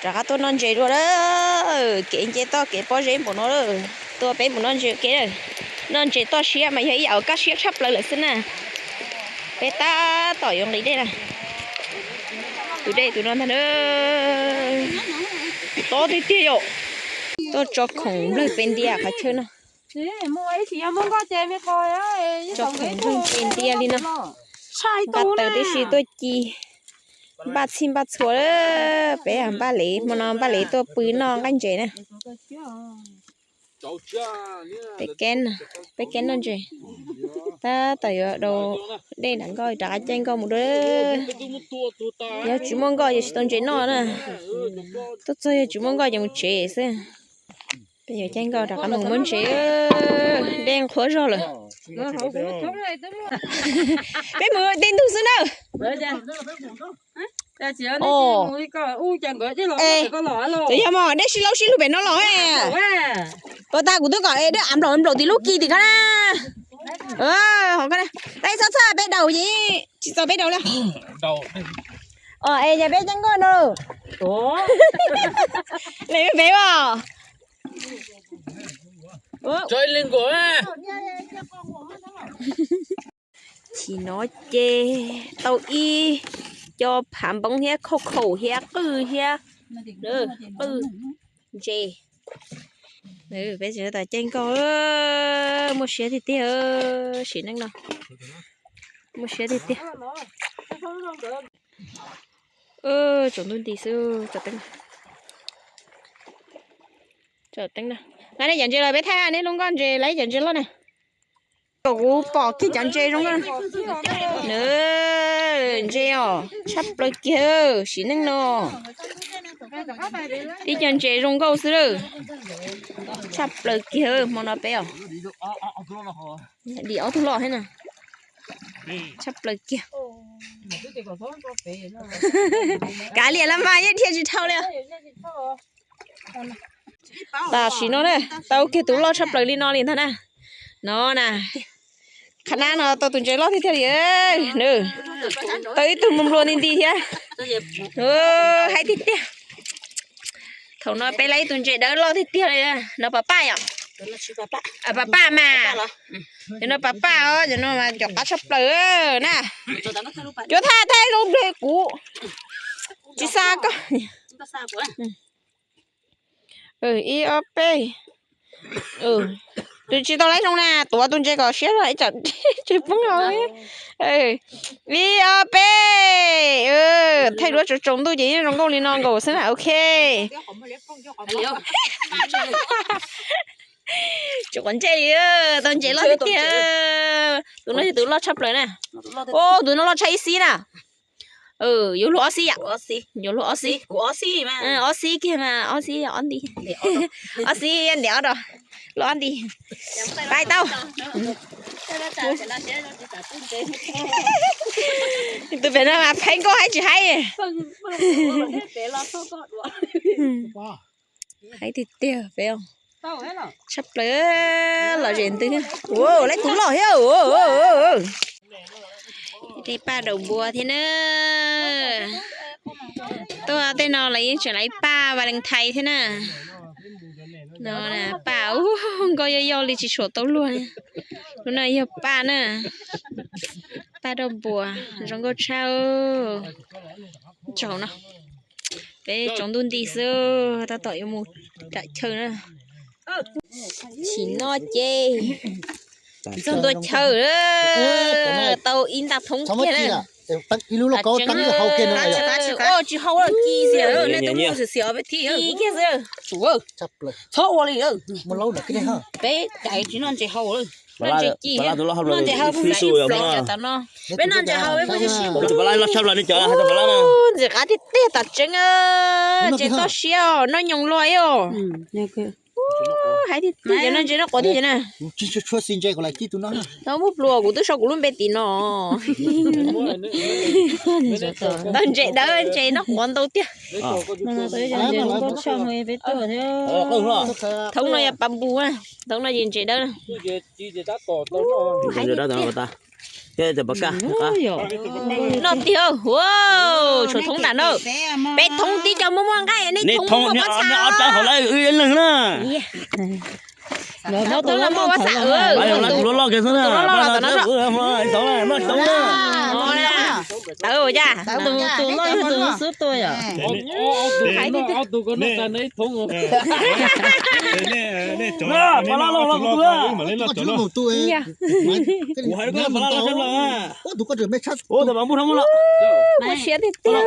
Rov qab tuaj noj ntses dua lawm. Kev nce toj kev pob zeb npaum no lawm. Tuaj peb mus noj ntses ua ke. Noj ntses toj siab mas yog ib yam uas kaj siab tshaj plaws lawm xwb na. Peb tab tom yuav nqis dej na. Tus dej tus no ntag na. Tob tiag tiag yom. Tuaj tso khoom nplawg pe ntia qhov chaw no. Tso khoom nplawg pe ntia li no. Nqa taws tib si tuaj ci. Npaj txhij npaj txhua, peb npaj lev, hmo no npaj lev tuaj pw noj nqaij ntses na. Peb keb noj ntses. Tab tom yuav daus dej nram nkoj rov qab caij nkoj mus dua. Yog tsis muaj nkoj ces tsis tau ntses noj na. Tuaj txog yog tsis muaj nkoj ces mus tsev xwb. Peb yuav caij nkoj rov qab mus muab ntses. Dej qhuav zog lawm. Peb mus tej ntug xwb na. Txawm yog mos dej sib laub sib lug pem no los. Puas tas kuv twb kom dej av nplaum nplaum tim lub kis tim ko na. Tej txhob txhawj peb daus ces tsis txaus peb daus li. Es yog peb caij nkoj no. Peb os. Chim no ces tau ib co phav npoob thiab khauj khaum thiab qwj thiab qwj ntses. Peb tseem tab tom caij nkoj, muaj siab tiag tiag, sim neej no muaj siab tiag tiag. Tsaus ntuj nti xwb, tsaus teeb na. Nqa nej cov ntses los peb thaij nej lub nkoj ntses, lawv cov ntses loj na. Kuv pom kiag cov ntses zoo nkauj. Ntses os, tshaj plaws kiag sim neej no. Ib co ntses zoo nkauj xwb lawm. Tshaj plaws kiag hmo no peb os. Dim ob tug loj thiab na. Tshaj plaws kiag. Kav liam los mas yeej dhia tsis dhau li. Tam sim no na, tau kiag tus loj tshaj plaws li no li ntag na. No na, qhov nab no tau tus ntses loj tiag tiag li. Tau ib tug nplua nplua nti nti thiab. Haib tiag tiag. Thaum no peb laib ib tus ntses dawb loj tiag tiag li. No pas paj yom? Pas paj mas. Cov no pas paj os, cov no mas cov qab tshaj plaws na. Cuab thaj thaj zoo nplog kuv tsis xa koj. Ib ob peb. Tus tsis tau laib zoo na, tuav tus ntses kom siab zog ib tsam tsis poob hauv. Ib ob peb. Thaij duab tsaus tsaus ntuj ces yeej zoo nkauj li no nkaus xwb na, ok. Tsis quav ntsej li, tau ntses loj tiag tiag. Tus no yog tus loj tshaj plaws na. Tus no loj tshaj ib xib na. Yuav luag ob xib yam. Yuav luag ob xib. Ob xib kiag mas ob xib ob nti. Ob xib ntiav ob dos. Luag ob nti. Pais tau. Tus pem no mas pheej nkauj haib tsis haib. Haib tiag tiag peb. Tshaj plaws, lom zem ntws. Laib tus loj thiab. Tej paj daus npua thiab na. Tuaj tej no lawv yeej tseem laib paj Valentine thiab na. No paj, nkauj yoj yoj li tsis tshua tau luag. Lub no yog paj na. Paj daus npua, zoo nkauj tshaj. Tsaus no, peb tsaus ntuj nti xwb, tab tom yuav mus nram chaw na. Chim no ces txog ntua chaw, tau ib nta thoob kiag na. Tsis hau, ci xwb, nej tub mus xwm xwm peb thib. Txhob ua li, peb cais tsis noj ntses hau lawm. Noj ntses ci, noj ntses hau peb sib flo tom no. Peb noj ntses hau peb sib flo. Ntxim qab tiag tiag tom tseeb, ntses toj siab os, noj nyoos luaj os. Haib tiag tiag, noj ntses noj quav tiag tiag na. Tau muab pluas kuv twb sau kuv lub npe tim no. Ntau ntses dawb ntses noj quav ntau tiag. Thoob no yog pas npus, thoob no ces ntses dawb. Haib tiag tiag. Noj tiag, tshuav thoob nram no. Peb thoob tib co muaj muaj nqaij, nej thoob muaj pob txha. Ob rab hauv lawv wb ib leeg na. Tus loj loj kiag xwb na. Tawv ya. Tus loj yog tus xub tua yom. Kuv hais rau koj, pab loj loj los kuv tua. Kuv hais rau koj, pab loj loj sab laws. Ua tus koj tus me tshab. Ua tus pab npug rau muaj los. Muaj siab tiag tiag.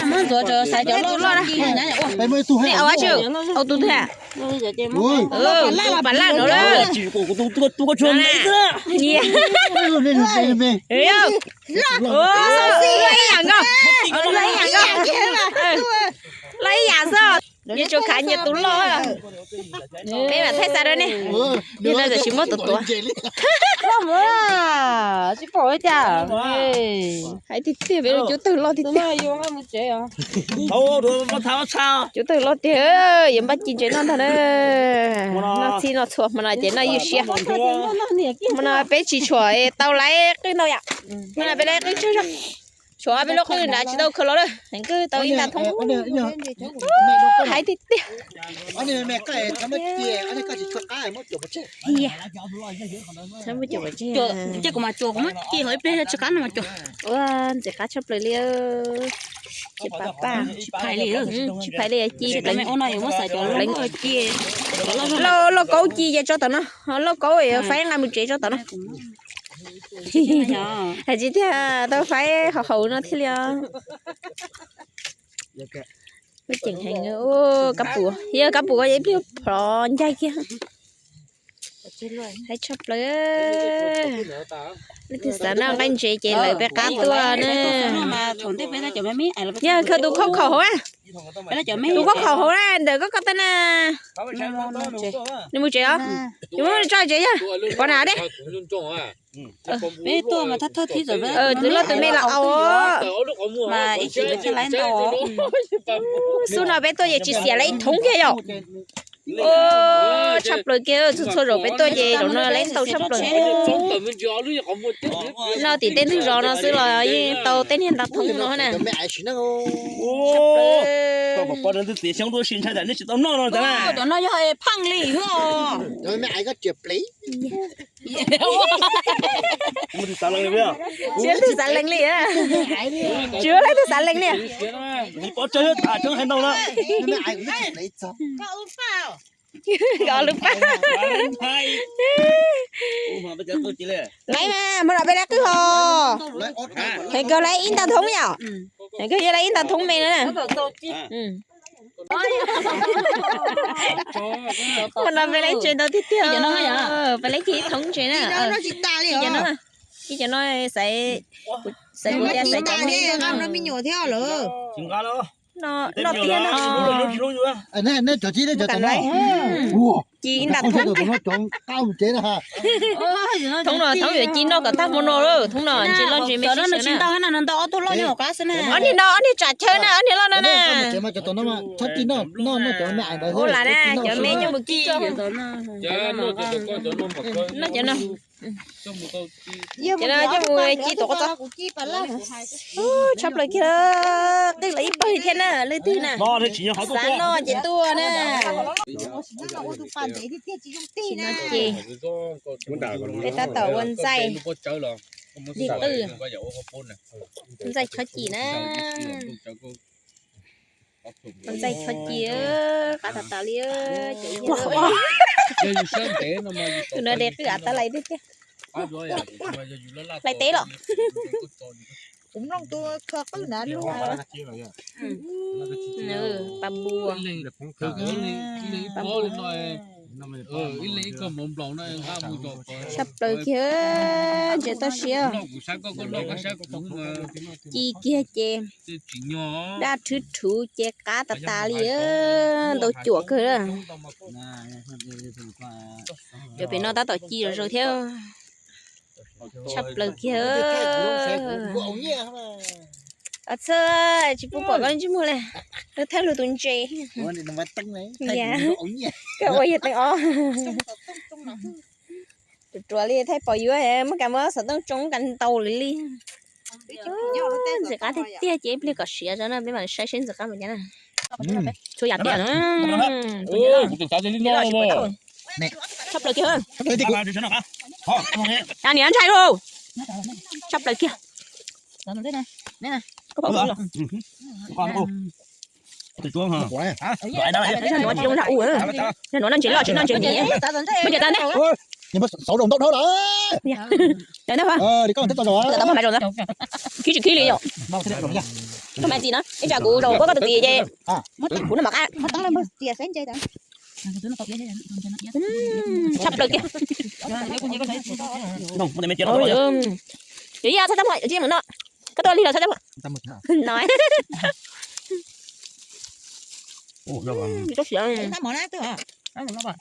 Muab ntxuav, xaiv cov loj loj. Nej au dab tsi? Au tus twg? Tus pas laj no. Tus koj tsuag me xwb. Loj ib yam nkaus. Loj ib yam xwb. Nyias tsuas khav nyias tus loj. Peb mam thaij xa rau nej. Yog no tam sim muab tus tuav. Loj mus, tsis pom li cas. Hais tiag tiag, peb cub tawg loj tiag tiag. Cub tawg loj tiag, yuav npaj ci ntses noj ntag na. Noj txhij noj txhua hmo no ces noj ywj siab. Hmo no peb tsis tshua tau lawv qwj ntau yam. Hmo no peb lawv qwj tsawg zog. Tshuav peb lub qwj nrad tsis tau khaws los lawm, heev kawg tau ib nta thoob. Hais tiag tiag. Ces kuv mas cuam, kuv muab ci hauv ib pliag tsis qab no mas cuam. Ua ntxim qab tshaj plaws li. Tsis pab paj, tsis phais li ci. Lauj kaub ci ces tso tom no, lauj kaub faib nqa mus tsev tso tom no. Hais tsis tiag tau faib hauv hauv no thiaj li os. Muaj ceem heev. Kab pum, yog kab pum ko ib pliag plhov ncaig kiag. Hais tshaj plaws. Leej twg xav noj nqaij ntses ces lawv peb qab tuaj na. Yog khaws tus khauj khaum hauv na. Tus khauj khaum hauv na, ntawm koj ko tau na. Nws mus tsev os. Yuav muab tso tsev yog pov na deb. Tus loj tus me los au. Xub no peb tuaj ces tsis xiam lawv ib thoob kiag yom. Tshaj plaws kiag, txhua txhua zaus peb tuaj ces zaum no lawv ntau tshaj plaws. Noj tim tej ntug zos no xwb los yeej tau tej niag nta thoob no na. Cov no yog pheej li. Tsis muaj tus xav lees li. Tsis muaj leej twg xav lees li. Nkawd lub paj. Laiv mas, muab los peb laiv qwj ho. Heev kawg laiv ib nta thoob yom. Heev kawg yog laiv ib nta thoob me no na. Muab no peb laiv ntses ntau tiag tiag. Peb laiv kiag ib thoob ntses na. Ib cov no xaiv, xaiv kuv tias xaiv cov me no. Noj tiag no. Ci ib nta thoob. Thoob no thoob yuav ci noj kom tag hmo no lawm, thoob no ntses loj ntses me sib sawv na. Ob niag no ob niag tsam chaw na, ob niag loj no na. Ua lam na, cov me coj mus ci. Noj cov no. Cov no coj mus ci tom qab txob. Tshaj plaws kiag, qwj lawv ib pawg thiab na, leej twg na xav noj ces tuaj na. Ces peb tab tom ua ntxaij, dig qwj, ntxaij chob cim na. Ua ntxaij chob cim, qab tas tas li. Tus no de qwj av tab lais tiag tiag. Lais teb los? Kuv mloog tus kho qwj na lug. Pas npua. Tshaj plaws kiag, ntses toj siab. Ci kiag ces daj rhwv rhuv ces qab tas tas li, ntau cuam kawg. Cov pem no tab tom ci zom zaws thiab. Tshaj plaws kiag. Txhawj tsis pub pom koj ntsej muag li. Thawj lug tus ntses. Koj ua yog teev ob. Ruam ruam li thaij pom yuav muab kas muab xov tooj tsoo kas ntau li li. Ntxim qab tiag tiag ces ib pliag kom siav tso na peb mam saib seb ntxim qab npaum cas na. Txhua yam tiag. Tshaj plaws kiag. Niam ntshai lauj. Tshaj plaws kiag. Koj pom kuv los. Yog nuav tsis zoo nrag u, yog nuav noj ntses loj tsis noj ntses dim. Muab cov tau ntej. Cov ntej, khib tsis khib li yom. Koj mas txiv na, ib tsam kuv zaum koj tus txiv ces kuv noj mov qab. Tshaj plaws kiag. Yog ib yam txhaj tau mus mus no, koj tuaj lig los txhaj tau no.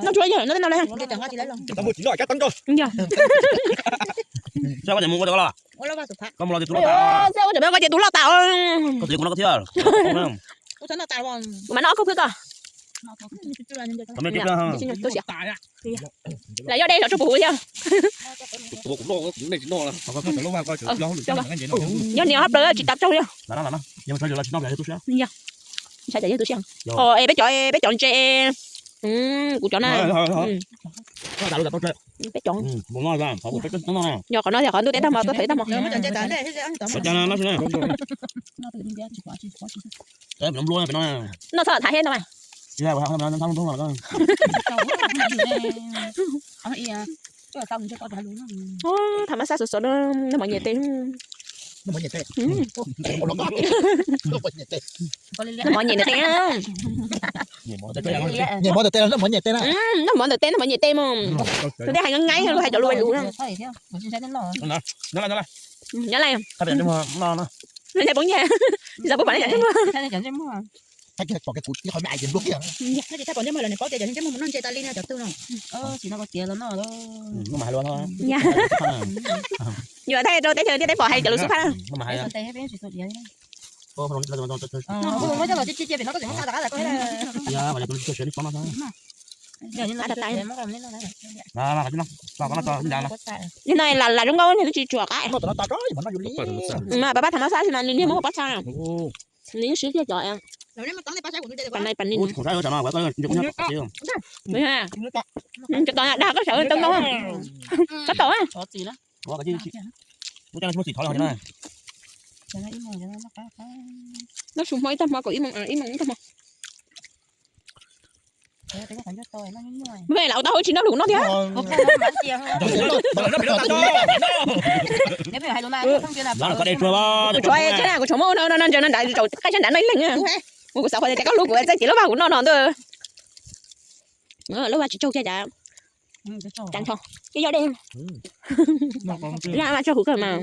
Noj tsuav yog no tej no le. Yog. Koj mus los, koj tsis ua koj ces tus loj tas. Kuv mas noj koj khwb koj. Lam yog dej los tsuag puv huv thiab. Yog niam hab plaws tsis tas tsaug li. Yog, ntshai tsam yog tu siab. Ho es peb cov, peb cov ntses, kuv cov na. Peb cov. Yog qhov no yog qhov ntuj teb tag hmo tuaj thawv tag hmo. Noj txhob tham thiab no. Tham mas xaj xov xov, noj mov nyiam tes. Noj mov nyiam tes. Noj mov ntawm tes, noj mov nyiam tes, noj mov nyiam tes mog. Tus dej hais nqaij nqaij, hais cov lus lus. Nyob laj, nyob laj. Poob nyiaj, tsis xav pub pom nej cov ntsej muag. Yuav thaij rau teb chaws thiaj teb pom hais cov lus xub phaj. Nim no lam zoo nkauj niag twb tsis tsuam qab. Mas pab pab tham mas xaj xwb mas nws niag muab pab txha. Nws yeej swb kiag cov. Pas nai pas nij. Cov tod dag koj sawv tau ntau. Koj tau. Noj su hmo ib tag hmo, kaum ib moos ib moos ib tag hmo. Lam ua tau hauv tsis noj lus noj thiab. Kuv tshuav thiab na, kuv tshuav muab no no ntsaws no nrad, qaij sab nrad no ib leeg. Kuv xav qhov tias koj hlub kuv txawj ces lub vag kuv noj no ntuj. Lub vag tsis tsaug kiag cas. Cas nrho. Ib yob dej. Yog mas tsaug kuv kawg mas.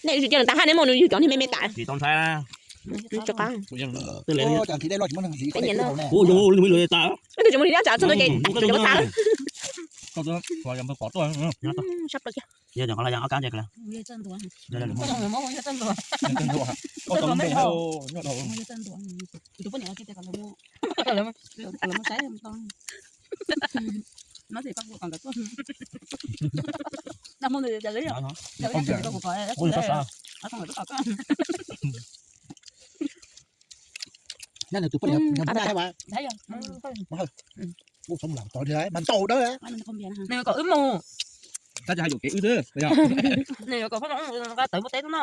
Nej tsis cia nws tas haj neb mus nws yug cov niag me me tas. Tsis tau ntshai. Tsis qab. Peb nyiam na. Tus tsis mus li dab tsam txog no ces tsis cov tas. Sab plaws kiag. Nws kom wb mus. Tab sis hais yuam kev wb xwb. Nws kom wb mus tawv npua teb xwb no.